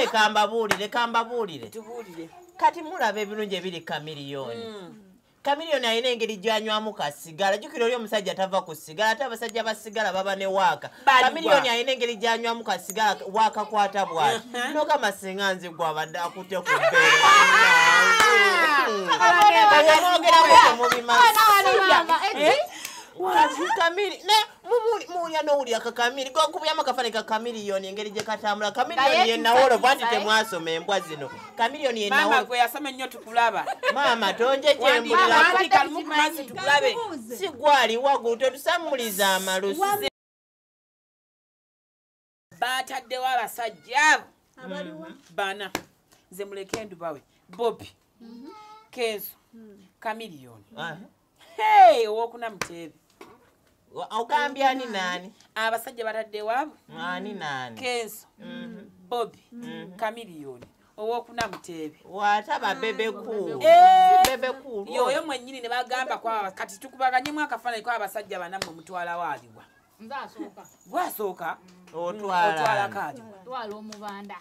Nammwe kambabuulire, kambabuulire. Kati mulaba ebirungi ebiri Chameleone. Chameleone alina engeri gy'anywamu kasigala. Jjukira oli omusajja tava ku sigala, ate abasajja basigala baba ne waaka. Chameleone alina engeri gy'anywamu kasigala waakakwata bw'ati. N'ogamba singa nze gw'abadde akutte ku bbeere. Mwogerako temubimanyi. Muwulira n'owulira kakamiri gokubyamu akafaananyi ka Chameleone engeri gye katambula. Chameleone ye nawolovu anti temwasoma embwa zino. Chameleone ye nawolovu. Maama gwe yasoma ennyo tukulaba. Maama tonje kyembulira. Si gwali waggulu totusammuliza amalusu. Baataddewo abasajja abo bana. Nze muleke ndubawe. Bobi, Kenzo, Chameleone. Hey, owokuna Mutebi. Ogambye ani nani? Abasajja bataddewo abo. Ani nani? Kenzo, Bobi, Chameleone, owokuna Mutebi. Wataba Bebe Cool. Bebe Cool. Yoyo mwennyini ne bagamba kwa kati tukubaganyemu akafaananyi kwa abasajja banammwe mutwala waaliwa. Nze asooka. Gwasooka? Otwala kaaliwa. Twala omubanda.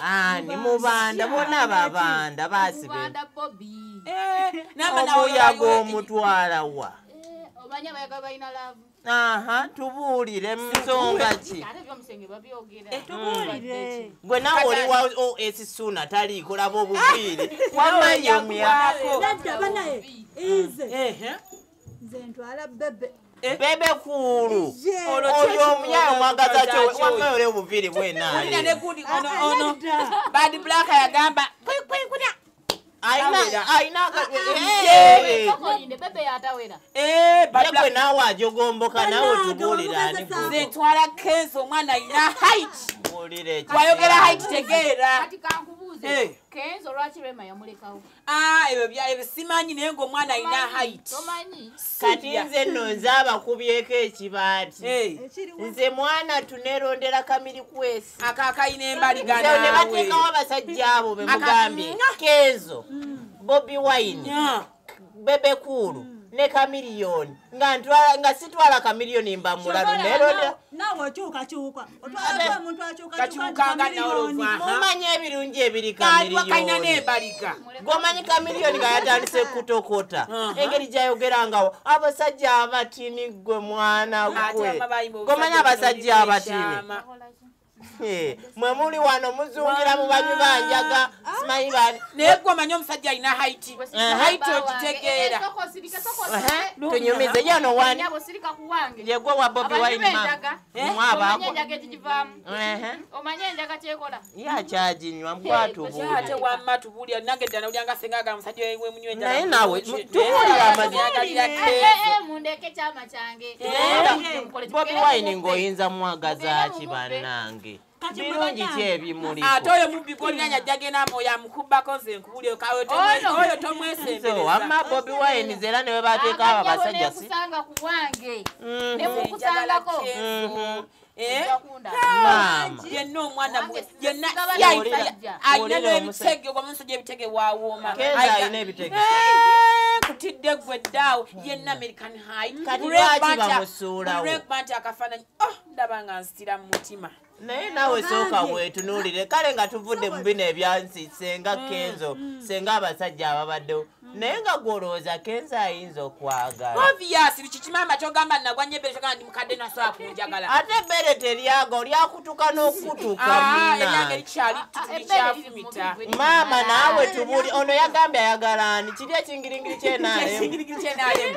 Ani mubanda bonna babanda basibe. Mubanda Bobi. Omuyaga omutwala wa? Omanyi abayaga balina laavu. Aha, tubuulire nsonga ki? Ate ebyomusenge babyogera. Tubuulire. Gwe naawe oli wa OS Suna taliiko laba obuviiri. Wammanyi omuyaga. Nedda banaye nze. Nze ntwala Bebe. Bebe Cool. Oyo omuyaga omwagaza ki? Wammanyi oli obuviiri bwenaale. Wulira ne gundi ono. Bad Black yagamba kwe. Alina Bebe yatawera. Gwe naawe ajogomboka naawe tubuulire ani gwe. Nze ntwala Kenzo omwana alina height. Wayogera height tegeera. Kati kankubuuze Kenzo lwaki Rema yamulekawo? Ebyo simanyi naye ng'omwana alina height. Tomanyi. Kati nze nno nze abakubyeko ekibaati. Nze mwana tuneerondera Kamiri Kwesi. Akakayina embaliga naawe. Ne bateekawo abasajja abo be mugambye. Kenzo, Bobi Wine, Bebe Cool ne Chameleone. Nga sitwala Chameleone mba mulalu neerondera. Naawe okyukakyuka. Otwalako omuntu akyukakyuka Chameleone. Mumanyi ebirungi ebiri Chameleone. Gwomanyi Chameleone nga yatandise kutokota. Engeri gy'ayogerangawo abasajja abatini gwe mwana gwe. Gwomanyi abasajja abatini. Mwe muli wano muzungira mu banywi banjaga simanyi bani. Naye gwe omanyi omusajja alina height. Height okitegeera. Tunyumize yano wani. Ye gwe wa Bobi Wine mama. Omanyi enjaga ekigivaamu. Omanyi enjaga kyekola. Ye akyaginywa mbwatubuulire. Ate wamma tubuulire nange ddala nawulira nga ssenga agamba omusajja we munywa enjaga. Naye naawe tubuulire amazima. Mundeke kyama kyange. Bobi Wine ng'oyinza mwagaza ki bannange? Birungi ki ebimuliko? Ate oyo mubbi gw'olina ajja genda oyo amukubako nze nkubuulire oyo tomwesembereza. Wamma Bobi Wine nze era ne bwe bateekawo abo abasajja si. Nekusanga ku wange. Ne mukusangako. Maama. Yenna omwana yenna alina n'ebitege ogwo omusajja ebitege wawooma. Kenzo alina ebitege. Kutidde gwe ddaawo yenna American height. Kati lwaki bamusuulawo? Nti akafaananyi ndaba nga nsitira mu mutima. Naye naawe sooka weetunuulire kale nga tuvudde mu bino ebyansi senga Kenzo senga abasajja ababaddewo naye nga gw'olowooza Kenzo ayinza okwagala. Obvious kiki maama ky'ogamba nagwa nnyo ebbere ky'ogamba ndi mukadde nasobola kunjagala. Ate ebbere teryaga olyakutuka n'okutuka munna. Eryange likyali likyafumita. Maama naawe tubuuli ono yagambye ayagala ani kiri ekingiringiri ky'NRM. Ekingiringiri ky'NRM.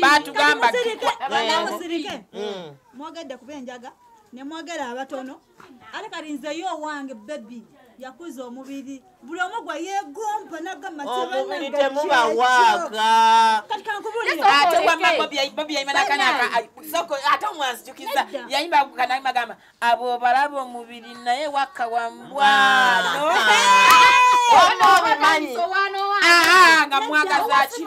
Baatugamba musirike. Mwogedde kuba enjaga. Ne mwogera abatono ate kati nze yo owange Baby yakuza omubiri buli omu gwe yeegomba n'agamba omubiri temuba waaka. Kati kankubuulire ate wamma Bobi yayimba n'akanaka soko ate omwanzijukiza yayimba kanayimba gamba abo balaba omubiri naye waka wambwa. Obimanyi nga mwagaza ki?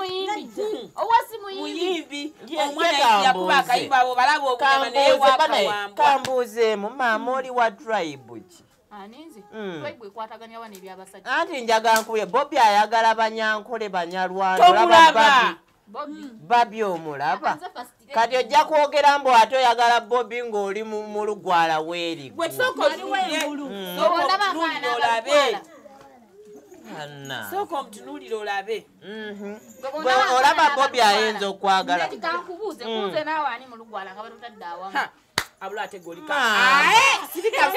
Muyimbi omwana yakuba akayimba abo balaba obunyama naye waka wambwa. Kambuuzeemu maama oli wa tribe ki? Anti njaga nkubye Bobi ayagala Banyankole Banyarwanda olaba Babi omulaba. Kati ojja kwogera mbu ate oyagala Bobi ng'oli mu lugwala weeri. Gwe sooka Olabe. Sooka omutunuulire olabe. Olaba Bobi ayinza okwagala. Kankubuuze kuze naawe ani mu lugwala nga batutadde awamu. Abula ate golika. Sirika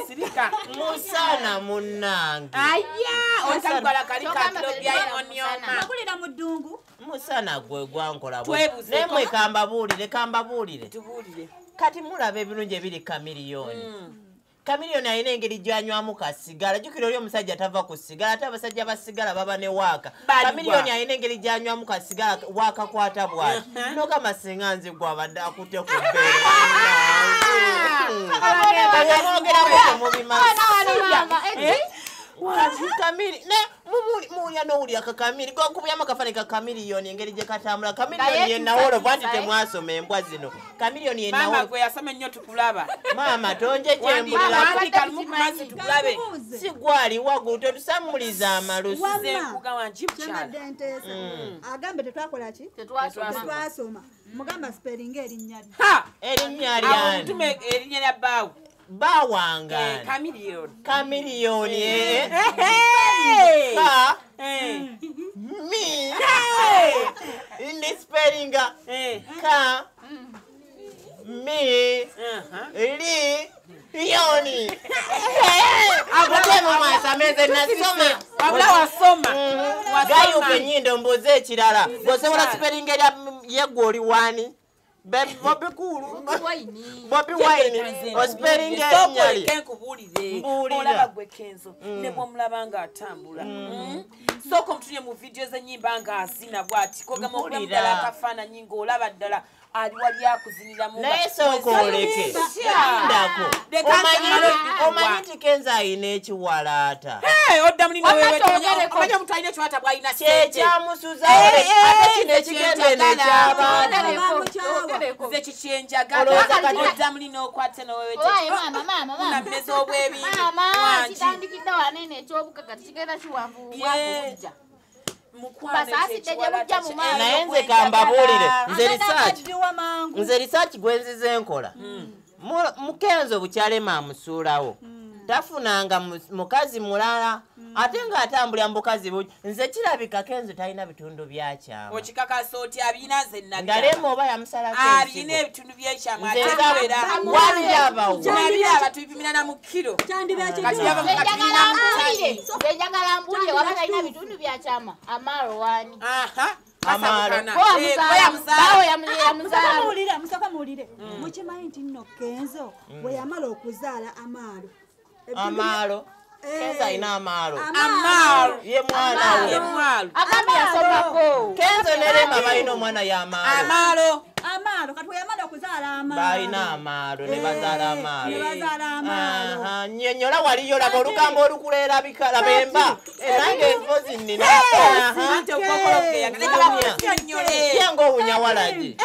sirika. Musana munnange. Aya, otalugwala kalika kilo bya onioma. Nakulira mu ddungu. Musana gwe gwankola bwe. Nemwe kambabuulire kambabuulire. Tubuulire. Kati mulaba ebirungi ebiri Chameleone. Chameleone alina engeri gy'anywamu kasigala. Jjukira oli omusajja tava ku sigala, ate abasajja basigala baba ne waaka. Chameleone alina engeri gy'anywamu kasigala waakakwata bw'ati. N'ogamba singa nze gw'abadde akutte ku bbeere. Mwogerako temubimanyi. Muwulira n'owulira kakamiri gokubyamu akafaananyi ka Chameleone engeri gye katambula. Chameleone ye nawolovu anti temwasoma embwa zino. Chameleone ye nawolovu. Maama gwe yasoma ennyo tukulaba. Maama tonje kyembulira. Wandika lumu ku mazzi tukulabe. Si gwali waggulu totusammuliza amalusu. Nze nkugamba nti mukyala. Kyembadde nteesa. Agambe tetwakola ki? Tetwasoma. Mugamba spelling erinnya lye. Erinnya lyani? Mutume erinnya lya bbaawe. Bawangana. Chameleone. Chameleone. Ka. Mi. In spelling. Ka. Mi. Li. Yoni. Abutemu mwasameze nasoma. Wabula wasoma. Gayuka ennyindo mbuuze ekirala. Bw'osobola spelling erya yeggwe oli wani? Bobi Cool. Bobi Wine. Ospelling erinnya lye. Nkubuulire. Olaba gwe Kenzo ne bw'omulaba ng'atambula. Sooka omutunye mu vidiyo z'ennyimba ng'azina bw'ati. Kogamba okulamu ddala akafaananyi ng'olaba ddala ali wali akuziniramu. Naye sooka oleke. Ndako. Omanyi nti Kenzo alina ekiwalaata. Odda muli omanyi omuntu alina ekiwalaata bw'alina ssente. Kyekyamusuza ate kino ekigende n'eky'abaana. Nze kikyenjagala. Odda muli n'okwata n'owewete. Mama. Unameza obw'ebintu. Mama, kitandikidde wano eno eky'obukaka kigenda kiwanvu bujja. Naye nze kambabuulire nze research gwe nzize nkola. Mukenzo bukyalema amusuulawo. Tafunanga mukazi mulala ate ng'atambulira mu bukazi bungi. Nze kirabika Kenzo talina bitundu bya kyama. Okikakasa oti abina nze nabiraba. Ngalema oba yamusalako ensigo. Abina ebitundu by'ekyama ate era wabirabawo. Nabiraba tubipimira na mu kiro. Njagala mbuulire waba talina bitundu bya kyama. Amaro wani? Amaro. Musooka muwulire. Mukimanyi nti nno Kenzo bwe yamala okuzaala Amaro. Amaro. Kenzo alina Amaro. Amaro. Ye mwana we. Ye mwalo. Agambye yasomako. Kenzo ne Rema balina omwana ye Amaro. Amaro. Amaro kati bwe yamala okuzaala Amaro. Balina Amaro ne bazaala Amaro. Ne bazaala Amaro. Nnyonnyola waliyo laba olugambo olukuleerabika laba emba. Nange enfozi nnina. Anti okukola okugeyaga. Leka bakunnyonnyole. Ye ng'owunya walagi.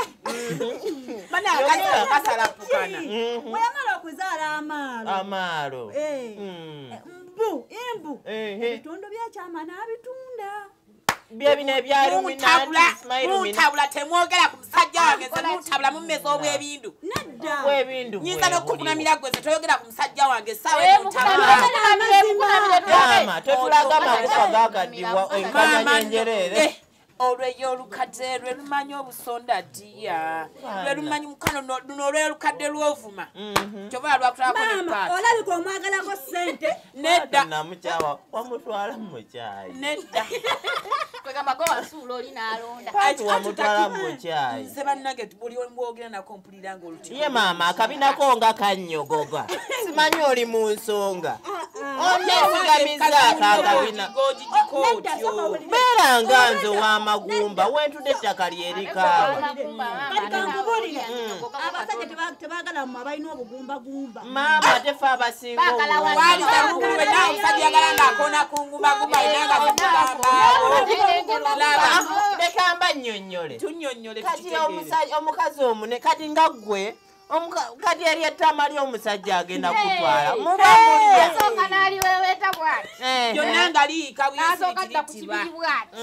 Bana akasala kasalapukana. Bwe yamala okuzaala Amaro. Amaro. Mbu, embu. Ebitundu by'ekyama n'abitunda. Byebino ebya Muntabula temwogera ku musajja wange nze muntabula mummeza obw'ebindu. Nedda. Obw'ebindu. Nyinza n'okukunamira gwe nze toyogera ku musajja wange essaawa muntabula. Maama totulaga amagufa gaakaddiwa enkanya nyenjereere. Olweyo olukadde lwe lumanyi obusonda ddiya. Lwe lumanyi mukwano luno olw'olukadde lw'ovuma. Kyova lwakutwalako ne Maama paati. olabika omwagalako ssente. Nedda. Namukyawa wamutwala mu kyayi. Nedda. Kwegamba gwe wasuula oli n'alonda. Paati wamutwala mu kyayi. Nze bannange buli mbwogera nako mpulira ng'olutiko. Ye maama akabinako nga kannyogoga. Simanyi oli mu nsonga. Onneesigamiza akakabina. Beera nga nze ow'amagumba wentudde ettaka lyerikaawa. Kati kankubuulire. Abasajja tebaagala mmwe abalina obugumbagumba. Maama tefe abasinga obulungi. Waliza mukulu nawe omusajja yagala ng'akoona ku ngumbagumba alina nga kugambaawo. Leka mba nnyonnyole. Tunnyonnyole Kati tukitegeere. omukazi omune kati nga ggwe kati eri ettama ly'omusajja agenda kutwala. Muba mulya. Yasooka n'aliweweeta bw'ati. Byonna nga liyiika N'asooka adda ku buyisirikiritiba. kibiri bw'ati.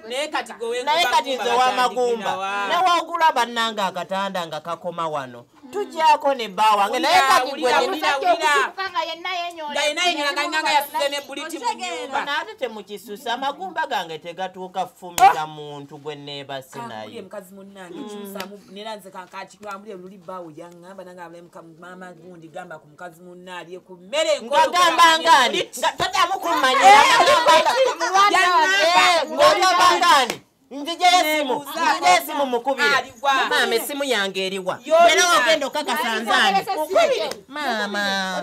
Naye kati gwe Naye kati nze ow'amagumba wa. newagula bannange akatanda nga kakoma wano Tujjako ne bba wange naye kati gwe ate temukisusa amagumba gange tegatuuka fumita muntu gwe neebase naye. Mukazi munnange kyusamu nera nze kankakigambule luli bbaawo yaŋŋamba nange maama gundi gamba ku mukazi munne alye ku mmere ngagamba ngaani toddamu kummanyira ngagamba ngaani nzijeyo esimu mukubire. Maama esimu yange eriwa. Leero ogenda okakasa nzaani. Maama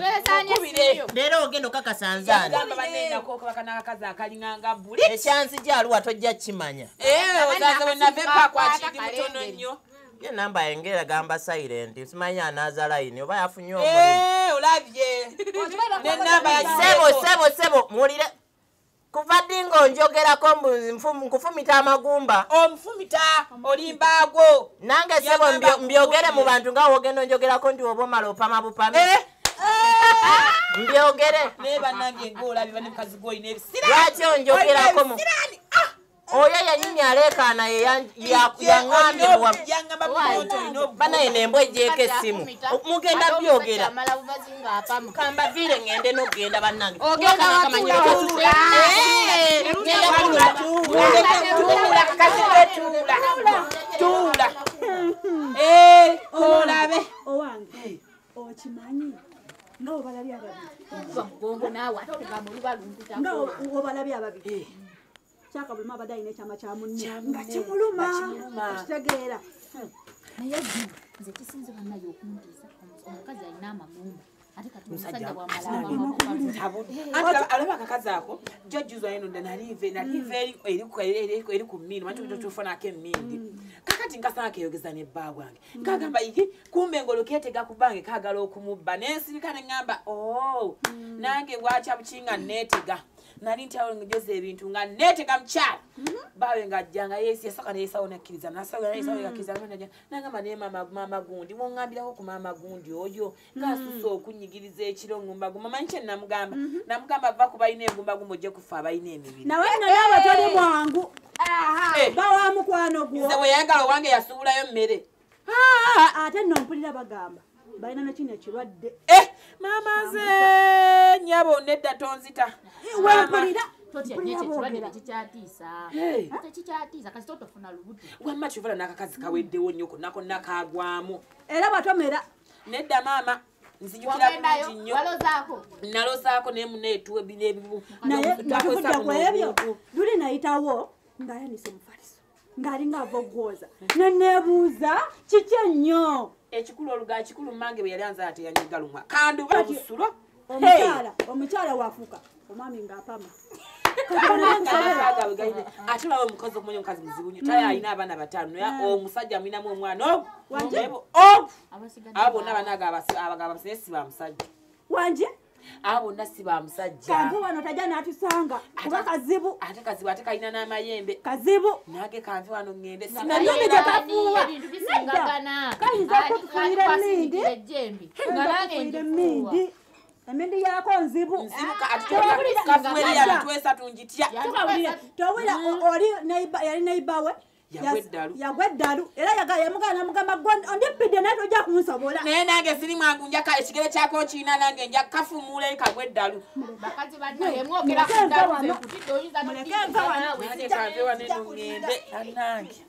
leero ogenda okakasa nzaani. Ekyanzija aluwa tojja kimanya. Ye namba yengera gamba silent simanyi anaaza line oba yafunye omulimu. Olabye. Sebo sebo sebo muwulire. Kuva ddi ng'onjogerako nkufumita amagumba. Omufumita olimbaagwo. Nange sebo mbyogere mu bantu nga wogenda onjogerako nti oba omala opama bupami. Mbyogere. Naye bannange ng'olabye bane mukazi gw'olina ebisiraani. Lwaki onjogerako mu oyo yennyini aleekaana yaŋŋambye banaye nembwa ejjeeko essimu mugenda byogera kambaviire ŋŋende n'okugenda bannange. Olabe owange okimanyi nga obalabye ababiri nga obalabye ababiri kyaka buli abadde alina ekyama kya munne nga kimuluma okitegeera. Naye nze kisinze bannaye okuntiisa omukazi alina amagumba ate kati omusajja bw'amala alaba akakazi ako jjajjuzo eno dda naliiva eri ku mmindi manyi tufanako emmindi kakati nkasanga keeyogeza ne bba bwange nkagamba iki kumbe ngolo keetega ku bbange kaagala okumubba nensirika ne ŋŋamba oo nange bwakya bukinga neetega nali ntyawo njoza ebintu nga neetega mukyala baawe ng'ajja nga yasooka neyesawo nakkiriza nasawo nayesawo nakkiriza nagamba naye maama gundi woŋŋambirako ku maama gundi oyo ng'asusse okunyigiriza ekiro ngumbagumba manyi kye namugamba namugamba va ku balina engumbagumba ojje kufa abalina emibiri nawe nno naaba toli mwangu bawa mukwano gwo nze bwe yayagala owange yasuubulayo mmere ate nno mpulira bagamba balina nekino ekirwadde. Maama nze nnyabo nedda tonzita wempulira totya nnyo ekyo ekirwadde tekikyatiisa tekikyatiisa kasita otofuna lubuto wamma kyovala n'akakazi kaweddewo nnyo konna konna kaagwamu era bwatomera nedda maama nzijukira bulungi nnyo nalozaako naye muneetuwa bino ebibu naye nga ku ebyo luli nayitawo ng'ayanise omufaliso ng'alinga ava okwoza neneebuuza kiki ennyo ekikulu oluga kikulu mmange bwe yali anzaala teyanyiga lumwa kanduba busulo omukyala wafuuka omwami ng'apama ate olaba omukazi okumanya omukazi muzibu nnyo taye alina abaana bataano naye omusajja amulinamu omwana ogu abo bonna banaaga abasine si ba musajja wanje abo bonna si ba musajja kange wano tajja n'atusanga kuba kazibu ate kazibu ate kalina n'amayembe kazibu nange kanve wano ŋŋende sinanyomi gye kafuuwa nedda kayinza okutufuuyira emmindi emmindi emindi yaako nzibu towulira oli yali neibawe yagwa eddalu era yamugana namugamba ondipidde naye tojja kunsobola naye nange siri mwangu njaka ekigere kyako kiina nange nja kafumuula eri kagwa eddalu mwogera ku ddalu nze nkutidde oyinza Muleke nve wano. Nange kanve wano eno ŋŋende bannange.